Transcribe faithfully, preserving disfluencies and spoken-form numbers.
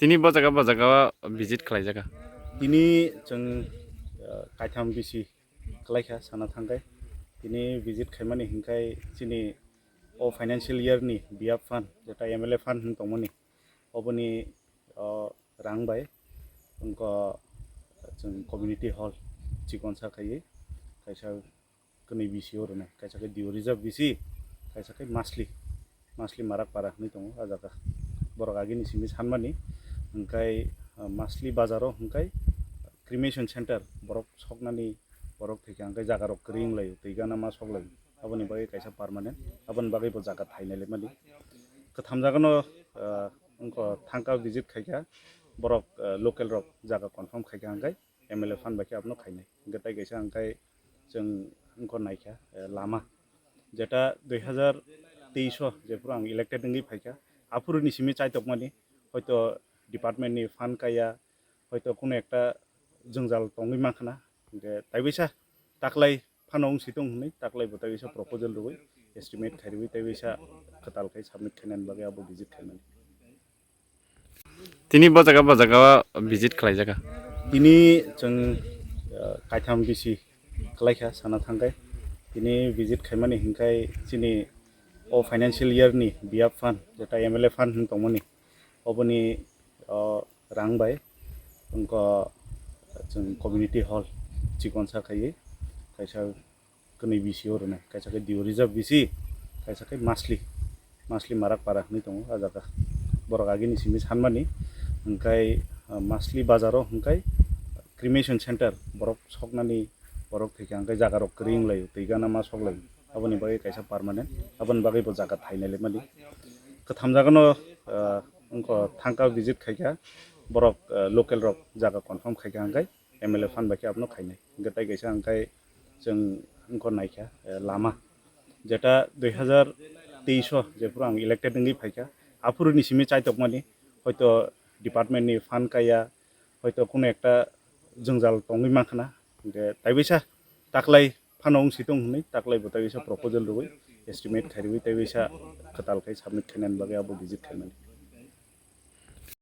Tini bo jaga, bo jaga o visit khlai jaga. Tini chwng, uh, kaitham bisi kwlaikha sana thangkai. Tini visit khaimani hinkhai chini o financial year ni B F fund, jeta M L A fund hin tongmani, oboni, uh, rang bai wngkha chwng community hall chikonsa khaiwi kaisa kwnwi bisi o rwnai, kaisa khe Diu Reserve bisi, kaisa khe Masli, Masli Marak Para hinwi tongo a jaga. Borok agini simi sanmani, hwnkhe, ah, Masli bazaro hwnkhe cremation center borok soknani, borok thwikha hwnkhe jaga rok kwrwi wnglaio, twi gana ma soklaio. Aboni bagwi kaisa permanent, aboni bagwi bo jaga thainai lemani. Kwtham jagano, ah, wngkha thangka visit khaikha, borok, ah, local rok jaga confirm khaikha hwnkhe M L A fund bai khe abono khainai. Hwnkhe tai kaisa hwnkhe chwng wngkha naikha, eh, lama. Jeta dui hazar teis o jephuru ang elected wngwi phaikha, aphuru ni simi chaitokmani, hoito department ni fund kaya, hoito kuno ekta jwngjal tongwi mankhana. Hwnkhe tai bisa taklai phano wngsi tong hwnwi taklai bo tai bisa proposal rwui, estimate khairwi tai bisa kwtal khai submit khainani bagwi abo visit khaimani. Tini bo jaga, bo jaga o visit khlai jaga. Tini chwng, uh, kaitham bisi kwlaikha sana thangkai. Tini visit khaimani hinkhai chini o financial year ni B F fund, jeta M L A fund hin tongmani, oboni, uh, rang bai wngkha chwng community hall chikonsa khaiwi kaisa kwnwi bisi o rwnai, kaisa khe Diu Reserve bisi, kaisa khe Masli, Masli Marak Para hinwi tongo a jaga. Borok agini simi sanmani, hwnkhe, ah, Masli bazaro hwnkhe cremation center borok soknani, borok thwikha hwnkhe jaga rok kwrwi wnglaio, twi gana ma soklaio. Aboni bagwi kaisa permanent, aboni bagwi bo jaga thainai lemani. Kwtham jagano, ah, wngkha thangka visit khaikha, borok, ah, local rok jaga confirm khaikha hwnkhe M L A fund bai khe abono khainai. Hwnkhe tai kaisa hwnkhe chwng wngkha naikha, eh, lama. Jeta dui hazar teis o jephuru ang elected wngwi phaikha, aphuru ni simi chaitokmani, hoito department ni fund kaya, hoito kuno ekta jwngjal tongwi mankhana. Hwnkhe tai bisa taklai phano wngsi tong hwnwi taklai bo tai bisa proposal rwui, estimate khairwi tai bisa kwtal khai submit khainani bagwi abo visit khaimani.